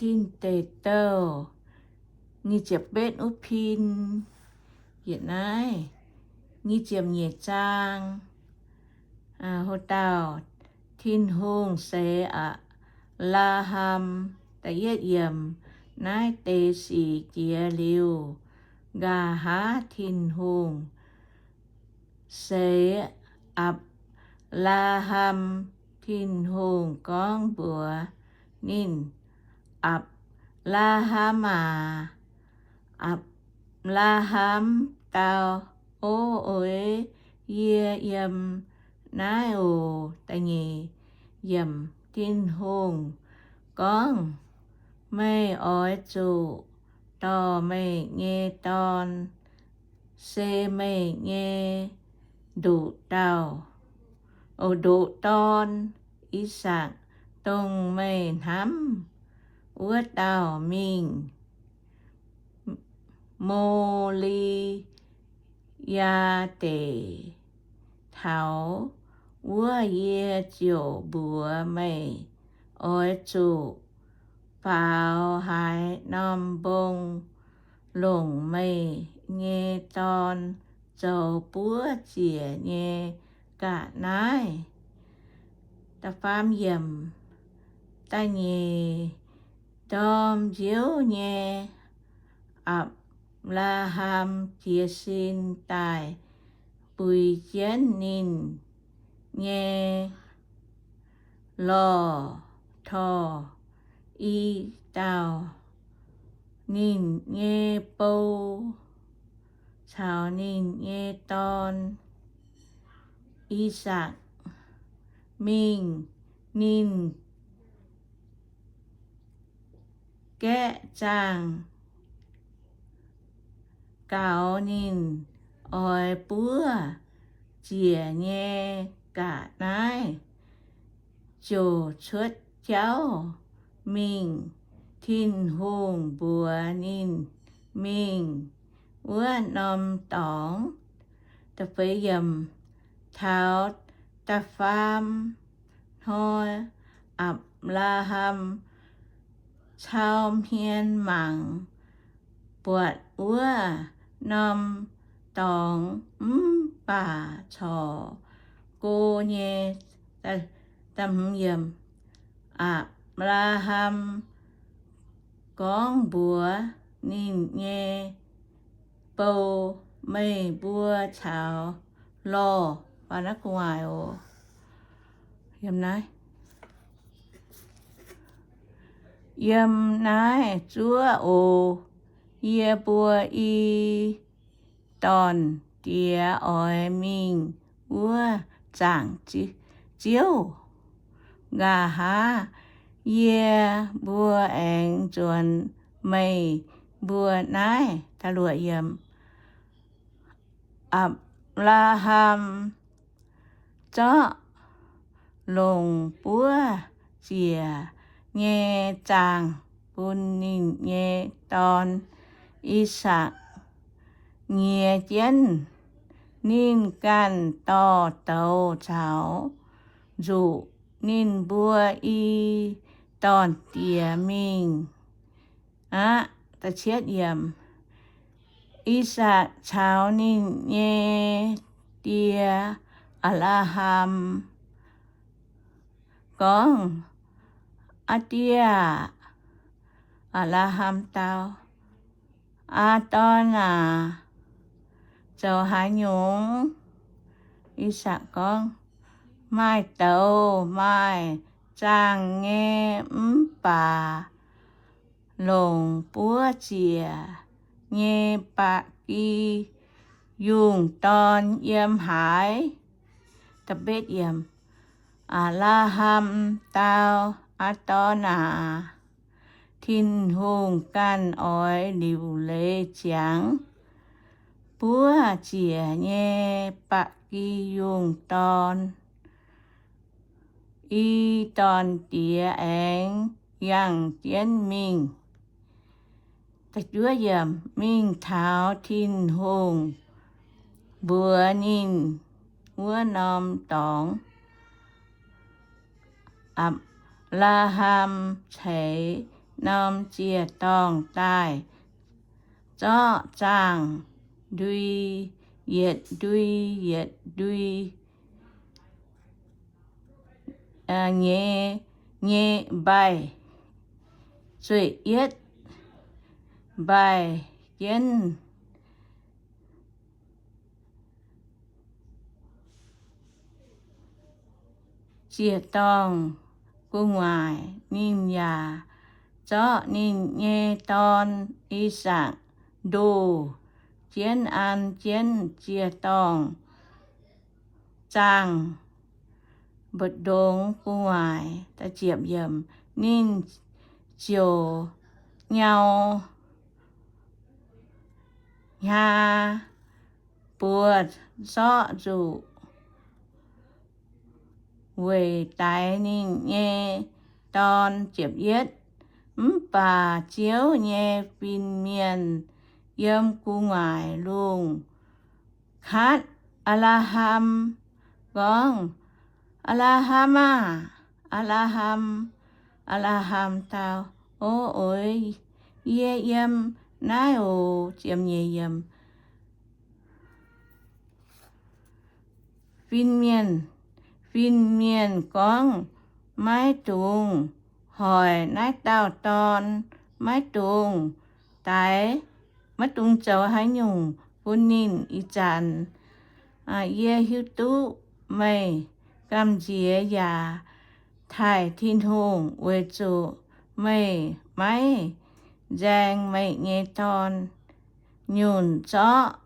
Tin Deic Douh nyic ziepc betv wuov pin, yietc naaiv nyic ziepc nyeic zaang. Ho dauh Tin-Hungh seix Apc^laa^ham. Da'yietv yiemc, naaiv deix sic jiex liuz, nqa'haav Tin-Hungh seix Apc^laa^ham. Tin-Hungh gorngv mbuox ninh, Apc^laa^ham aac. Apc^laa^ham dau, O, oix yie yiem naaiv oc. Da'nyeic yiemc, Tin-Hungh gorngv, Meih oix zuqc dorh meih nyei dorn, se meih nyei nduqc dauh, o, nduqc dorn, I^sakc, dongh meih hnamv wuov dauh mingh Mo^li^yaa Deic. Taux wuov yie ziouc mbuox meih, Oix zuqc faaux haaix norm mbong longc meih nyei dorn zoux buov ziec nyei ga'naaiv. Da'faam yiemc, da'nyeic ndorm nziouv nyei Apc^laa^ham jiez sin daaih buix jienv ninh nyei lorh Tor, i dauh ninh nyei bou caux ninh nyei dorn, I^sakc, mingh ninh gaeqv zaangh gaux ninh oix buov ziec nyei ga'naaiv, ziouc cuotv jauv mingh Tin-Hungh mbuox ninh mingh wuov norm dorngx. Taux da'faam hnoi Apc^laa^ham cau hmien mangc buatc wuov norm dorngx mv baac corc go nyei. Apc^laa^ham gorngv mbuox ninh nyei bou, Meih mbuo caux lorh, yiem naaiv zuov oc. Yie mbuo i dorn-diex oix mingh wuov zaangc Ziouv. Nqa'haav yie mbuo aengx nzuonx meih mbuo naaiv. Apc^laa^ham zorqv longc buov ziec nyei zaangh bun ninh nyei dorn, I^sakc, nyiex jienv. Ninh ganh dorh douz caux nzuqc ninh mbuo i dorn-diex mingh aqv. I^sakc caux ninh nyei die, Apc^laa^ham, gorngv, Aa die aah! Apc^laa^ham dau, Aa dorn aac, zoux haaix nyungc? I^sakc gorngv, Maaih douz, maaih zaangh nyei mv baac longc buov ziec nyei ba'gi yungh dorn yiem haaix? Apc^laa^ham dau, Aa dorn aac, Tin-Hungh ganh oix liuc leiz ziangx buov ziec nyei ba'gi yungh dorn. I dorn-diex aengx yangh jienv mingh. Mingh taux Tin-Hungh mbuox ninh wuov norm dorngx, Apc^laa^ham ceix norm ziec-dorngh daaih zorqv zaangh ndui yietc ndui yietc ndui nyei, nyei mbaih zueiz yietv mbaih jienv ziec-dorngh gu'nguaaic. Ninh yaac zorqv ninh nyei dorn, I^sakc, ndoh jienv an jienv ziec-dorngh zaangh mbu'ndongx gu'nguaaic. Ninh ziouc nyau hnyaa buo zorqv nzuqc weic daix ninh nyei dorn. Mv baac Ziouv nyei fin-mienh yiem gu'nguaaic lungh kaatv Apc^laa^ham gorngv, Apc^laa^ham aah! Apc^laa^ham! Apc^laa^ham dau, O oix, yie yiem naaiv oc. Fin-mienh, fin-mienh gorngv, Maiv dungx hoic naaiv dauh dorn. Maiv dungx daix, maiv dungx zoux haaix nyungc bun ninh. Ih zanc yie hiuv duqv meih gamh nziex yaac taaih Tin-Hungh weic zuqc meih maiv nzaeng meih nyei dorn, nyunc zorqv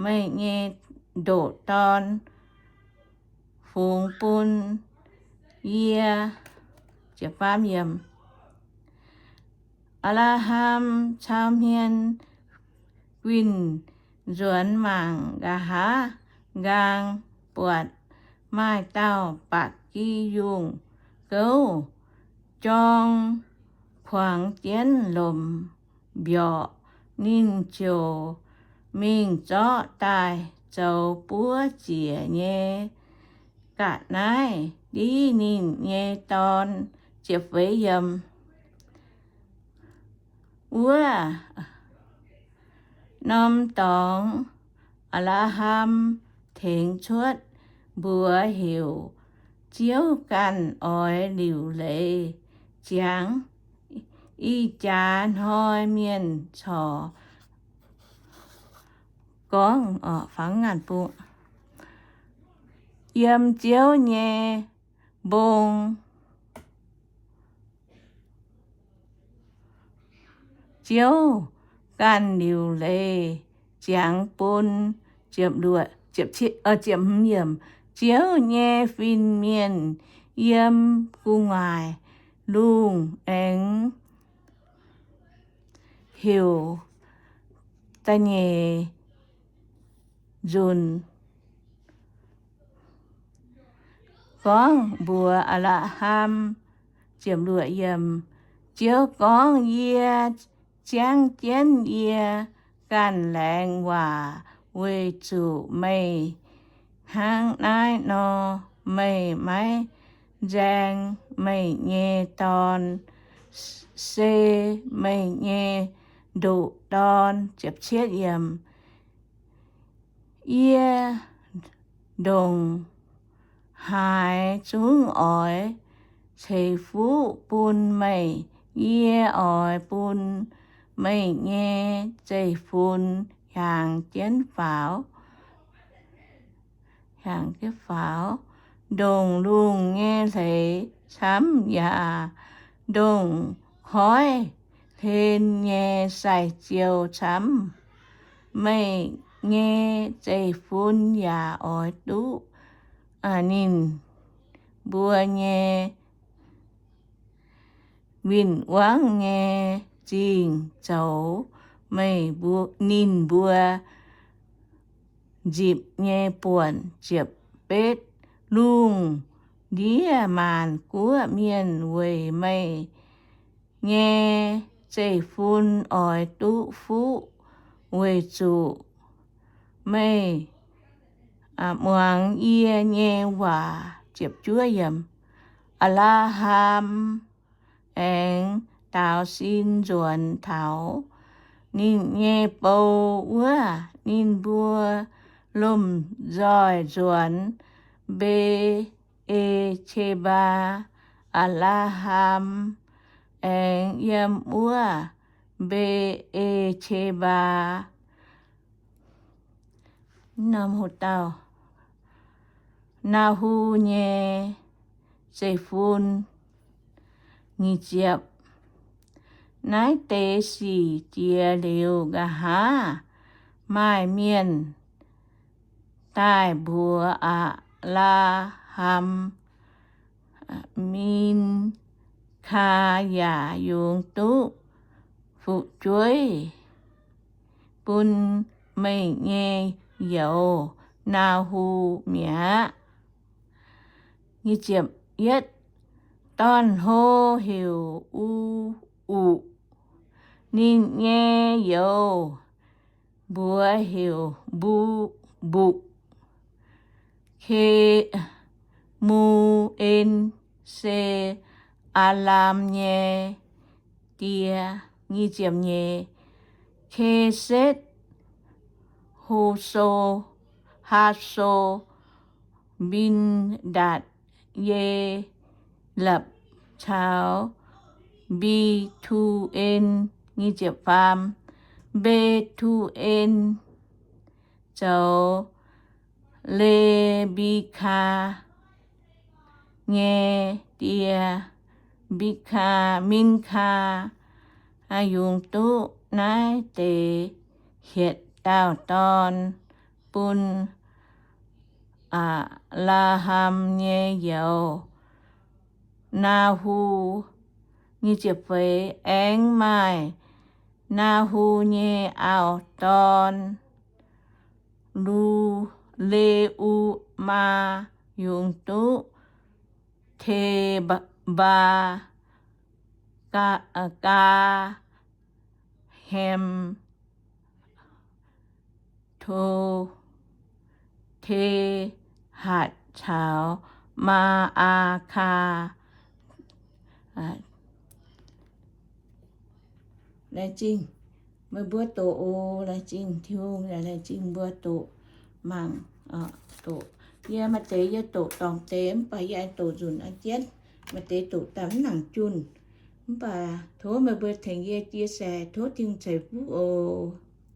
meih nyei ndoqc dorn fungx bun yie. Apc^laa^ham cau hmien guinh nzuonx mangc, nqa'haav nqaang buatc maaih dauh ba'gi yungh gouv jorng kuangx jienv lomc mbiorqc. Ninh ziouc mingh zorqv daaih zoux buov ziec nyei ga'naaiv ndiv ninh nyei dorn. Wuov norm dorngx, Apc^laa^ham tengx cuotv mbuox heuc Ziouv ganh oix liuc leiz ziangx. Ih jaax hnoi mienh corc gorngv, fangx ngaanc buo, yiem Ziouv nyei mbong. Ziouv ganh liuc leiz ziangx bun. Ziouv nyei fin-mienh yiem gu'nguaaic lungh aengx heuc da'nyeic nzunc gorngv mbuox Apc^laa^ham, Ziouv gorngv, Yie ziangv jienv yie ganh laengz waac weic zuqc meih. Hnangv naaiv nor, meih maiv nzaeng meih nyei dorn, se meih nyei ndoqc dorn. Yie ndongc haaix zungv oix ceix fuqv bun meih. Yie oix bun meih nyei zeiv-fun hiaangx jienv faaux, ndongc lungh nyei hleix camv yaac ndongc koiv hlen nyei sai-ziou camv. Meih nyei zeiv-fun yaac oix duqv ninh mbuo nyei win-wangv nyei zingh zoux meih, ninh mbuo nzipc nyei buonc. Ziepc betv, lungh ndiev maanc guoqv mienh weic meih nyei zeiv-fun oix duqv fuqv, weic zuqc meih muangx yie nyei waac. Apc^laa^ham aengx daaux sin nzuonx taux ninh nyei bou wuov, ninh mbuo lomh nzoih nzuonx Mbe^e^qe^mbaa. Apc^laa^ham aengx yiem wuov Mbe^e^qe^mbaa. Norm hoc dauh, Naa^hu nyei zeiv-fun. Nyic ziepc. Naaiv deix sic jiex liuz, nqa'haav maaih mienh daaih mbuox Apc^laa^ham, Min^kaa yaac yungz duqv fu'jueiv bun meih nyei youz, Naa^hu, mi'aqv. Yietv, dorn-hlo heuc U^ukc. Ninh nyei youz mbuox heuc Mbu, Mbukc. Ke^mu^en se Aalam nyei die. Nyic ziepc nyeic. Ke^setv, Ho^so, Haav^so, Mbin^ndatc, Ye^lepc caux Mbi^tu^en. Nyic ziepc faam. Mbe^tu^en zoux Le^mbi^kaa nyei die. Mbi^kaa, Min^kaa yungz duqv naaiv deix hietc dauh dorn bun Apc^laa^ham nyei youz, Naa^hu. Nyic ziepc feix. Aengx maaih Naa^hu nyei auv-dorn, Lu, Le^u^maa, yungz duqv Te^mbaa, Gaa, Gaa, Hem, To, Tehatc caux Maa^aa^kaa. Laengz zingh meih mbuo doqc oc. Laengz zingh Tin-Hungh, laengz zingh mbuo doqc mangc, doqc. Yie maaih deix yie doqc dorngc deix mv baac yie aengx doqc nzunc aqv jienv. Maaih deix doqc daaih mv nangc junh. Mv baac tov meih mbuo tengx yie chia sẻ, tov Tin-Hungh ceix fuqv oc.